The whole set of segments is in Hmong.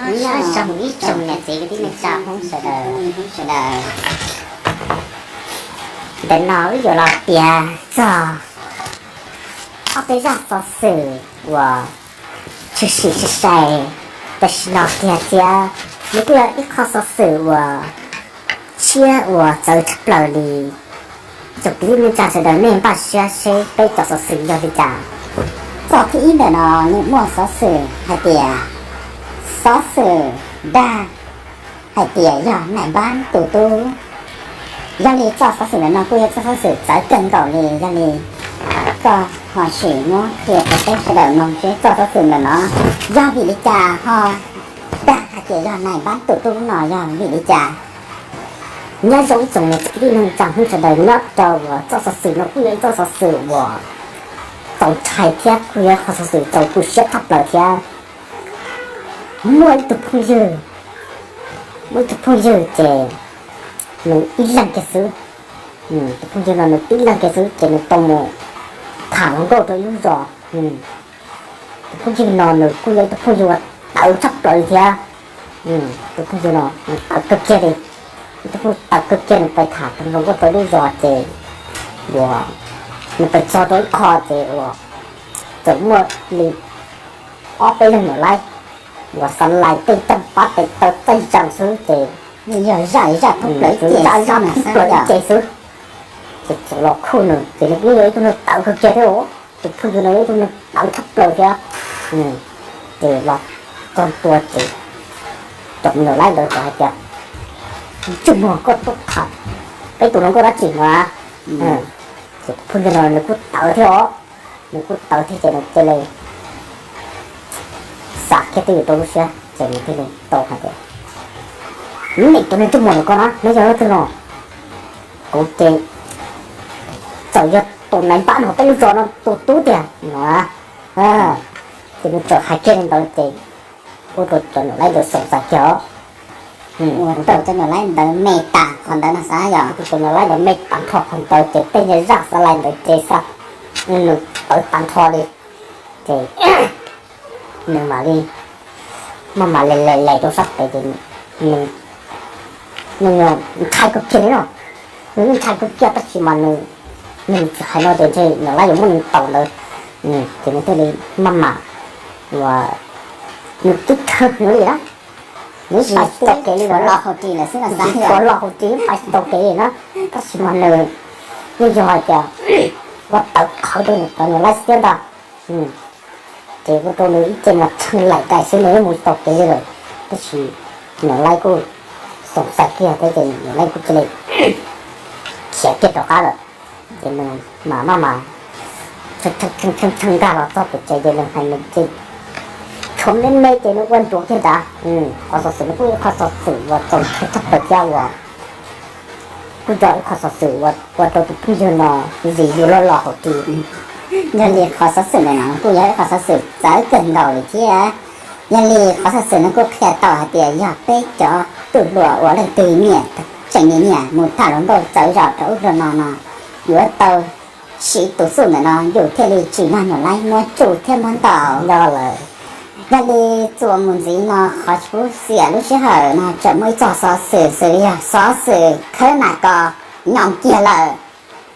Nyob zoo ib tsoom niam txiv kwv tij neej tsa Hmoob sawv daws, sawv daws. Ntawm no wb yuav los piav txog ob peb zaj xov xwm uas tshwm sim sai sai, tam sim no kiag thiab nws kuj yog ib qho xov xwm uas tshiab uas txawv tshaj plaws li. Tsoom kwv tij neej tsa sawv daws nej npaj siab seb peb cov xov xwm yog li cas. Txoj thib ib ntawm no nws muaj xov xwm hais tias, xov xwm dag hais tias yog nais npab tus tub. Yog li txoj xov xwm ntawm no kuj yog txoj xov xwm txawv kawg nkaus li, yog li koj ho sim muab qhia rau peb sawv daws mloog seb txoj xov xwm ntawm no yog vim li cas ho dag hais tias yog nais npab tus tub no yog vim li cas. Nyob zoo ib tsoom niam txiv kwv tij neej tsa Hmoob sawv daws, nyob rau uas txoj xov xwm no kuj yog ib txoj xov xwm uas txaus ntshai thiab kuj yog ib qho xov xwm txaus tu siab tshaj plaws thiab. Muaj ib tug phooj ywg, muaj ib tug phooj ywg ces nws ib leeg kiag xwb. Tus phooj ywg no nws ib leeg kiag xwb ces nws tau mus tham hluas nkauj rau ib lub zos. Tus phooj ywg no nws kuj yog ib tug phooj ywg uas tawv tshaj plaws li thiab. Tus phooj ywg no nws tawv kawg kiag li, ib tug phooj ywg tawv kawg kiag, nws pais tham hluas nkauj rau ib lub zos ces uas nws pais txog rau ib qho ces uas txawm muaj li ob peb leeg nyuam laib uas xa lais tej tag pab tes taw txaij zees xwb ces yog zaj zaj thoob plaws ib ce xwb. Ces txawm los khuj nws ces nws kuj yog ib tug neeg tawv kawg kiag thiab os. Tus phooj ywg no yog ib tug neeg tawv tshaj plaws thiab. Ces los txog ntua ces tus nyuam laib ntawd txawm hais tias, Ntsej muag, koj tuaj tham peb tus hluas nkauj dab tsi no? Ces tus phooj ywg no nws kuj tawv thiab os, nws kuj tawv thiab ces nws cia li xav kiag twj ywm rau lub siab ces nws thiaj li tau hais tias, Nej tus neeg ntsej muag ntawm koj na, neb yog leej twg no? Kuv ces txawm yog tus nais npab hauv peb lub zos no tus tub tiag no. Ces nws txawm hais kiag li ntawd ces ua rau cov nyuam laib ntawd xoom xais kiag os. Ua rau cov nyuam laib ntawd me tas qhov ntawd no xav yog, ua rau cov nyuam laib ntawd me tag nrho qhov ntawd ces tej nyuag zaj xa lais ntawd ces xa nws tawv tag nrho li. Ces nws mam li maj mam les les les rau sab pem ces nws, nws ntshai kawg kiag li no. Nws yeej ntshai kawg kiag tab sis mas nws, nws tsis hais no ces ntshe nyuam laib yuav muab nws ntaus ntawd. Ces nws thiaj li maj mam uas nws twb kawg nws li na, nws pais tsis tau kev li lawm, los hauv ris lawm xwb, pais tsis tau kev li na. Tab sis mas nws yeej yog hais tias ua tawv qhawv rau nws cov nyuam laib xwb thiab ntag. Ces ua rau nws ib ce mas tshee laim daim xwb nws yeej mus tsis tau kev li lawm. Tab sis nyuam laib kuj xoom xais kiag thiab ces nyuam laib kuj cia li khiav kiag rov qab lawm. Ces nws mam maj mam tshee nkag los txog pem tsev ces nws hais nws ces tshuav me me ces nws ua ntsuav kiag ntawd. Qhov xov xwm no kuj yog qhov xov xwm uas txaus ntshai tshaj plaws thiab uas kuj yog ib qhov xov xwm uas ua rau tus phooj ywg no zis yus loj los hauv ris. Yog li qhov xov xwm ntawm no kuj yog ib qhov xov xwm txawv kawg nkaus li thiab. Yog li qhov xov xwm no kuj qhia tau hais tias yog peb cov tub hluas uas leej twg nyiam, tseem nyiam nyiam mus tham hluas nkauj txawv zos rau ub rau no no, yuav tau siv tus xuj ntawm no yus thiaj li tsim nyog nyuam laib muab tsuj thiab muab ntaus lawm. Yog li txuas mus ntxiv no qhov tsis pub xiam lub sij hawm no tseem muaj ib txoj xov xwm xws li yog xov xwm khawb nas kos nyooj kiag lawm.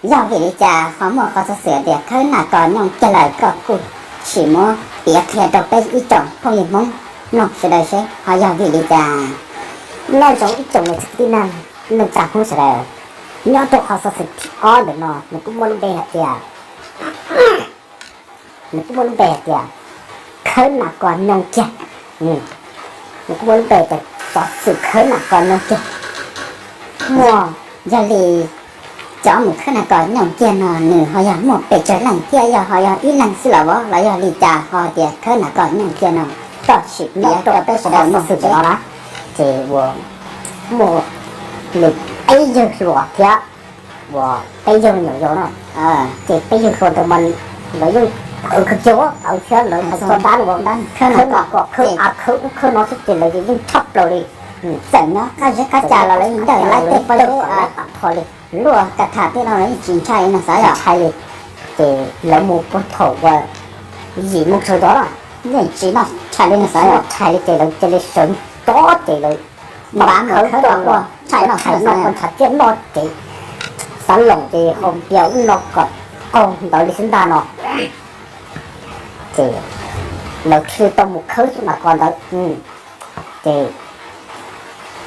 Yog vim li cas ho muaj qhov xov xwm tias khawb nas kos nyooj kiag lawm, koj kuj sim muab piav qhia rau peb ib tsoom phooj ywg Hmoob mloog sawv daws seb ho yog vim li cas. Nyob zoo ib tsoom niam txiv kwv tij neej tsa Hmoob sawv daws, nyob rau qhov xov xwm thib ob ntawm no nws kuj muaj lub npe hais tias, nws kuj muaj lub npe hais tias khawb nas kos nyooj kiag. Nws kuj muaj lub npe tias xov xwm khawb nas kos nyooj kiag. Muaj, yog li cov mus khawb nas kos nyooj kiag no nws ho yog muaj pes tsawg leej thiab, yog ho yog ib leeg xwb los los yog li cas ho tias khawb nas kos nyooj kiag no? Koj sim piav rau peb sawv daws mloog xwb no na. Ces uas muaj li peb yawg hluas thiab uas peb yawg nyuam yaus no. Ces peb yawg hluas ntawd mas lawv yeej tawv kawg kiag, tawv thiab lawv txog dab uas khawb nas kos, khawb av khawb ub khawb no xwb ces lawv yeej tshaj plaws li. Txawm nyob qab zeb qab ca los lawv yeej nrog laib tej pob zeb tag nrho li. Luaj ka tham tej no los yeej tsis ntshai no xav yog ntshai li. Ces lawv mus puag thaum uas yim moo sawv ntxov na, Yeej tsis noj tshais li no xav yog tshais li ces lawv cia li sawv tso ces lawv npaj khawb tso los tshais noj tshais noj ua ntshav tiaj noj ces xav loos ces hau npias ub no kom qaug ntawd li xwb ntag no. Ces lawv thiaj li tau mus khawb xub nas kos ntawd. Ces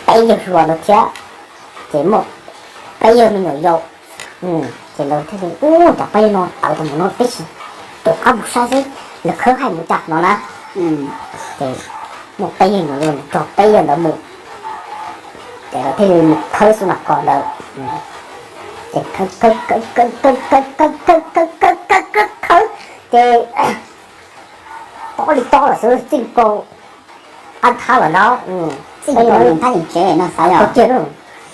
peb yawg hluas ntawd thiab, ces muaj peb yawg me nyuam yaus. Ces lawv thiaj li, ub, cov peb yawg no tawv tau mus no peb sim rov qab mus saib seb lawv khawb hais mus cas no na. Ces muaj peb yawg nyuam yaus nrog peb yawg ntawd mus, ces lawv thiaj li mus khawb xub nas kos ntawd. Ces khawb, khawb, khawb, khawb, khawb, khawb, khawb, khawb, ces tob li tob lawm xwb, txij nkaus qab thab lawm ntag. Txij nkaus yees thab yees tsev no xav yog,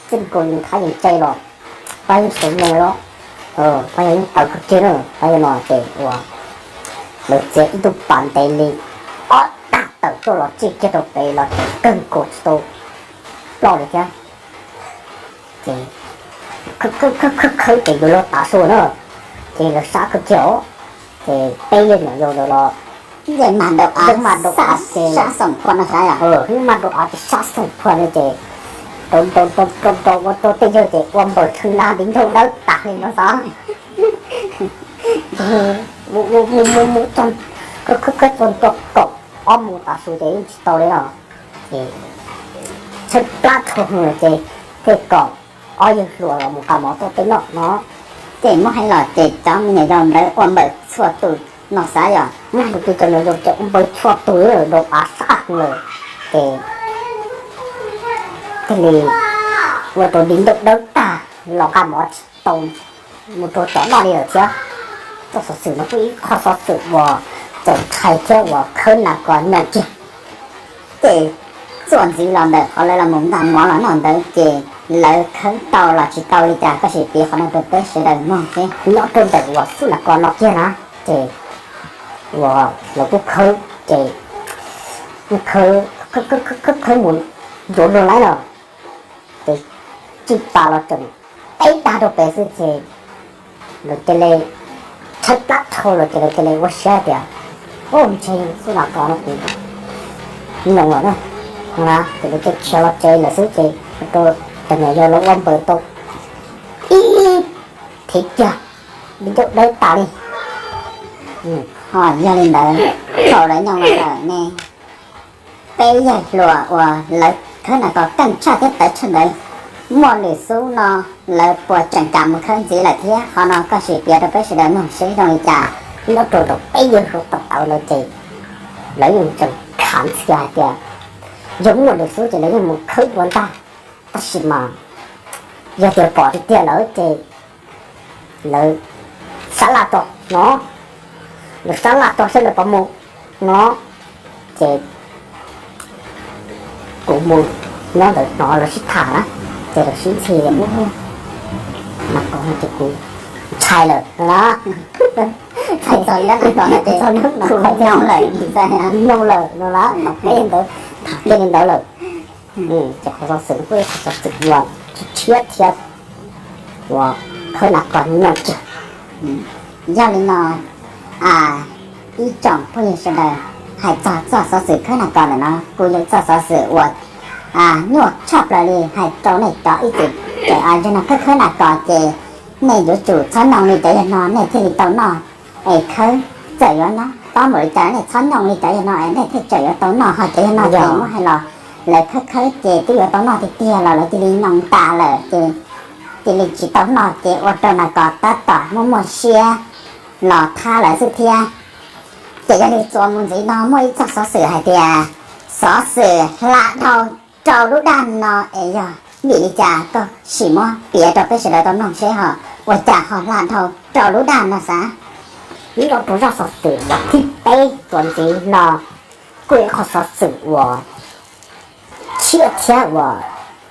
txij nkaus yees thab yees tsev los pab yeej sawv moo los, pab yog yeej tawv kawg kiag na, pab yog no ces ua lawv txiav ib tug pas ntev li ob tag tawm tuaj los txij kiag rau pem los ces kawg nkaus tsis tau ploj li thiab. Ces khawb khawb ces yuav luag tav su na, ces lawv sab kawg kiag os. Ces peb yawg nyuam yaus ntawd los yeej mag dau av, mas dau av ces sab xoom phua no sab, yeej mag dau av ces sab xoom phua no ces rau rau rau rau ua rau tej yawg ces ua npaws thwj laj nti ncaug dawb tas li no xav. Mus mus mus mus txog, khawb khawb khawb txog ntua kaum ob mus tav su ces yeej tsis tau li no. Ces tshaib plab dhau hwv ces thiaj kom ob yawg hluas los mus nqa mov tuaj peb noj no. Ces muab hais los ces cov me nyuam yaus ntawd ua npaws txhua tus no xav yog, muab tus tus cov nyuam yaus ces ua npaws txhua tus dau av sab hwv lawm. Ces thiaj li ua rau nti ncaug dawb tag los nqa mov tsis tau mus rau tom noj li lawm thiab. Txoj xov xwm no kuj ib qho xov xwm uas txaus ntshai thiab uas khawb nas kos nyob kiag. Ces txuas ntxiv los ntawm qhov lawv los mus nqa mov los noj ntawd ces lawv khawb tau los tsis tau li cas koj sim piav qhov no rau peb sawv daws mloog seb. Nyob rau ntawm uas xub nas kos no kiag na, ces uas lawv kuj khawb ces khawb khawb mus yuav luag laib los, ces txij tas los tseem teb tag rau pem xwb ces lawv cia li tshaib plab dhau lawm ces lawv cia li ua siab tias, u, ntshe xub nas kos no kuv nyoos lawm na, no na ces lawv cia li khiav los tsev lawm xwb ces rau cov nyuam yaus los ua npaws tau ib thiv kiag, nti ncaug dawb tas li. Ho yog li ntawd, thaum lawv nyoos los lawm ne, peb yawg hluas uas lawv khawb nas kos keej tshaj thiab tawv tshaj ntawd, muaj lwm xub no lawv puas tseem kam mus khawb ntxiv lawm thiab? Qhov no koj sim piav rau peb sawv daws mloog seb zoo li cas. Nyob rau thaum peb yawg hluas tawv tawv lawm ces lawv yeej tseem khav ntxhias hais tias yog muaj lwm xub ces lawv yeej mus khawb dua ntag. Tab sis mas yog tias pom tiag tiag lawm ces lawv sab laj tso no, lawv sab laj tso seb lawv puas mus no, ces kuv mus nyob ntawm no lawv sib tham na, ces lawv sib ntxhi ub, nas kos no ces kuv ntshai lawm no. Txog ib ntawm no ces kuv nyoos lawm, nyoos lawm no na, peb ntawd tham kiag li ntawd lawm. Ces qhov xov xwm no kuj yog qhov xov xwm uas tshiab thiab uas khawb nas kos nyoos kiag. Yog li no, ib tsoom phooj ywg sawv daws, hais txog txoj xov xwm khawb nas kos ntawm no kuj yog txoj xov xwm uas nyuaj tshaj plaws li. Hais rau nej cov ib txwm tseem yog no khawb khawb nas kos ces nej yuav tsum txhob nyoos li cov yawg no nej thiaj li tau noj. Es khawb txawm yuav nyob tob npaum li cas nej txhob nyoos li cov yawg no es nej thiaj tseem yuav tau noj. Ho cov yawg no ces muab hais los lawv khawb khawb ces twb yuav tau noj tiag tiag los lawv cia li nyoos tas lawm ces cia li tsis tau noj ces ua rau nas kos tab tom muaj muaj siab los thab lawv xwb thiab. Ces yog li txuas mus ntxiv no muaj ib txoj xov xwm hais tias xov xwm hla dhau rau lub daj no es yog vim li cas koj sim muab piav rau peb sawv daws tau mloog seb ho ua cas ho hla dhau rau lub daj no xav. Nyob rau zaj xov xwm uas thib peb txuas ntxiv no kuj yog qhov xov xwm uas tshiab thiab uas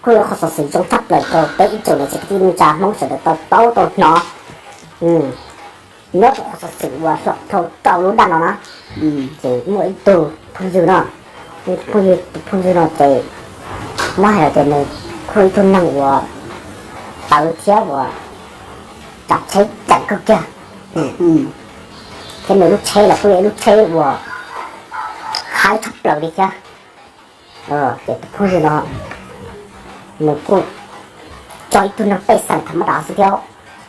kuj yog qhov xov xwm zoo tshaj plaws rau peb ib tsoom niam txiv kwv tij neej tsa Hmoob sawv daws tau paub tau hnov. Nyob rau qhov xov xwm uas hla dhau rau lub daj no na, ces muaj ib tug phooj ywg no, phooj ywg no ces muab hais tias nws kuj ib tug neeg uas tawv thiab uas tsav tsheb ceev kawg kiag, thiab nws lub tsheb los kuj yog ib lub tsheb uas haib tshaj plaws li thiab. Ces tus phooj ywg no nws kuj tso ib tug neeg pej xeem tham mab dav xwb thiab,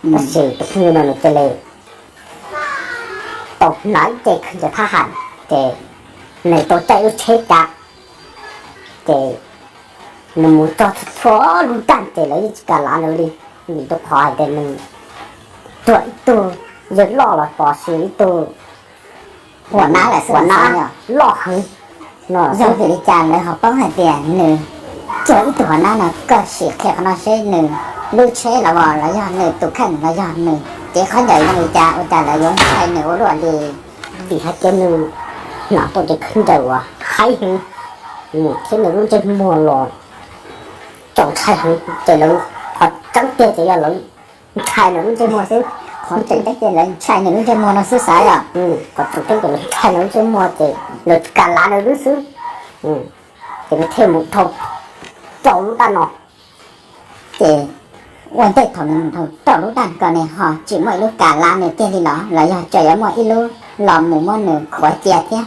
tab sis tus phooj ywg no nws cia li tau hnav ib ce khwv ncaws thab ham, ces nws tau caij lub tsheb cav, ces nws mus txog txhua lub dag ces lawv yeej tsis kam lav nws li, vim rau qhov hais tias nws cuag ib tug yawg loj los pom si ib tug huam nab lawm xwb, huam nab loj heev no. Yog vim li cas lawv ho paub hais tias nws cuag ib tug huam nab no? Koj sim qhia qhov no seb, nws lub tsheb los los yog nws tus kheej los yog nws cev khaub ncaws zoo li cas ua cas lawv yuav ntshai nws ua luaj li? Vim hais tias nws hnav tau cev khaub ncaws uas haib heev, thiab nws lub ntsej muag los txaus ntshai heev ces lawv, qhov tseeb tiag ces yog lawv ntshai nws lub ntsej muag xwb. Qhov tseeb tiag ces lawv ntshai nws lub ntsej muag no xwb xav yom? Qhov tseeb tiag ces lawv ntshai nws lub ntsej muag ces lawv tsis kam lav nws lub xwb. Ces nws thiaj mus dhau rau lub dag no. Ces ua ntej thaum nws mus dhau rau lub dag ko ne ho tsis muaj ib lub kam lav nws tiag li los, los yog tseem yuav muaj ib lub los mus muab nws khuav cia thiab?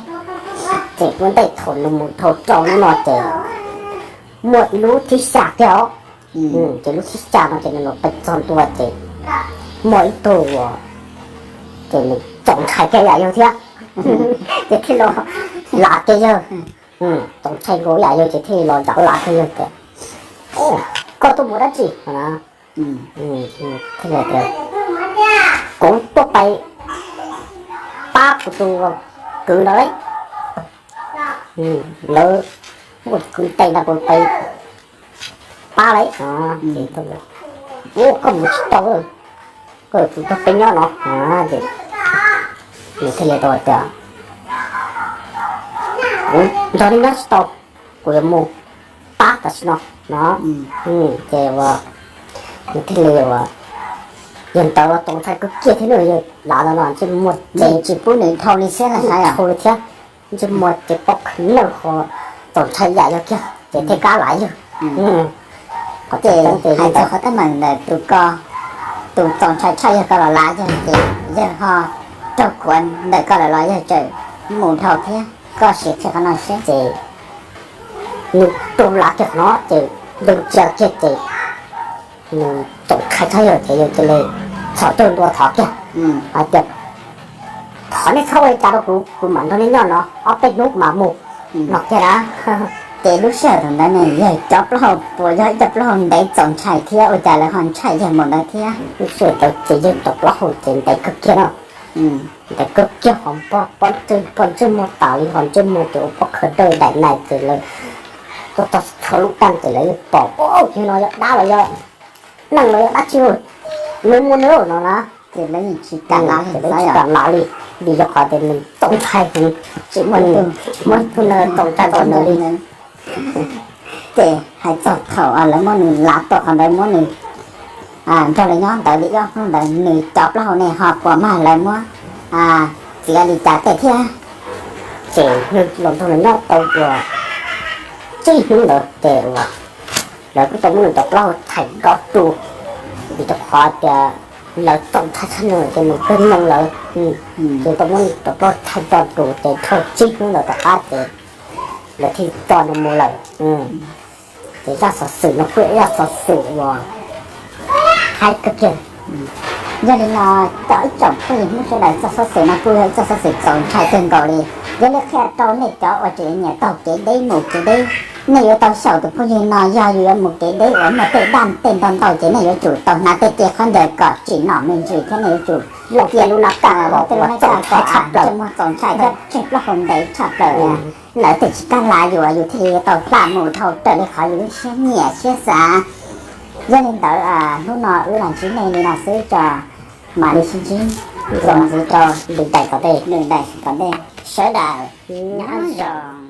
Ces ua ntej thaum nws mus dhau rau lub no ces muaj ib lub thib xya thiab os. Ces lub thib xya no ces nws los pes txog ntua ces muaj ib tug uas ces nws txaus ntshai kiag yam yawg thiab, ces thiaj los lav kiag yawg. Txaus ntshai nkaus yam yawg ces thiaj los nrov lav kiag yawg tias, koj tuaj mus dab tsi? Kuv tuaj pais pab kuv tus kwv ntawd lawm. Lawv muaj kwv tij ntag, kuv pais pab lawm. Ua koj mus tsis tau, koj tus tog peb nyob no. Nws thiaj li tau tias, kuv nrog nej nyob tsis tau, kuv yuav mus pab tam sim no no. Ces nws thiaj li ua, yog ntawd los txaus ntshai kawg kiag thiab, nws yog lav ntawd no ntsej muag ces tsis pub nws dhau li thiab, ntsej muag ces poob khawv nawj ho txaus ntshai yam yog kiag ces thiaj kam lav yawg. Ces hais txog qhov teeb meem ntawm tus ko, tus txaus ntshai tshaj yawg ko los lav yawg ces yawg ho raug khuav ntawm ko lawm los yawg tseem mus dhau thiab? Koj sim qhia qhov no seb. Ces nws tus lav kiag qhov no ces yawg ntsia kiag ces nws txaus ntshai tshaj yawg ces yawg cia li txhos caug ntua thov kiag hais tias, thov nej txhob ua li cas rau kuv, kuv mam nrog nej nyob no ob peb hnub kuv mam mus no kiag na. Ces lub sij hawm thaum ntawd ne yawg cov plaub hau puas yog ib co plaub hau ntev txaus ntshai thiab ua cas lawv ho ntshai yawg mus ntawd thiab? Lub sij hawm ntawd ces yawg cov plaub hau ces ntev kawg kiag no, ntev kawg kiag ho npog pob ntsej, pob ntsej muag tas li ho ntsej muag ces ua pob khawv dawj daim nais ces lawv tuaj txog txhua lub dag ces lawv yeej pom, yawg no yog dab los yog neeg los yog dab tsi, nws muaj nws no na. Ces lawv yeej tsis kam lav li, vim yog qhov tias nws txaus ntshai heev, tsis muaj, muaj ib tug neeg txaus ntshai npaum nws li. Ces hais txog thaum lawv muab nws lav tau qhov ntawd muab nws nrog lawv nyob ntawd li ob hnub ntawd nws cov plaub hau ne ho puas mag lawv muab txiav li cas tej thiab? Ces nws los nrog lawv nyob tau uas tsib hnub ntawd ces uas lawv kuj tau muab nws cov plaub hau thaij nrov ru, vim rau qhov tias lawv txaus ntshai tshaj nws ces nws kawg nyoo lawv, ces tau muab nws cov plaub hau thaij nrov ru ces dhau tsib hnub ntawd tom qab ces lawv thiaj tso nws mus lawm. Ces zaj xov xwm no kuj yog zaj xov xwm uas haib kawg kiag. Yog li no, cov ib tsoom phooj ywg Hmoob sawv daws, txoj xov xwm no kuj yog ib txoj xov xwm txaus ntshai kawg nkaus li. Yog li qhia rau nej cov uas tseem nyiam taug kev deb mus kev deb, nej yuav tau xyaum tus phooj ywg no. Yog yus yuav mus kev deb uas muaj tej daj tej ntau ntau ces nej yuav tsum tau hnav tej ce khaub ncaws kom tsim nom me ntsis thiab nej yuav tsum lub cia lub nab kaj kom txaus ntshai tshaj plaws, ntsej muag txaus ntshai thiab tseg plaub hau ntev tshaj plaws. Lawv thiaj tsis kam lav yus, yus thiaj li tau hla mus dhau raws li qhov yus lub siab nyiam siab xav. Yog li ntawd, hnub no wb los ntsib nej li no xwb, tso mam li sib ntsib txuas ntxiv rau lwm daim tom ntej, lwm daim tom ntej. Sawv daws nyob zoo.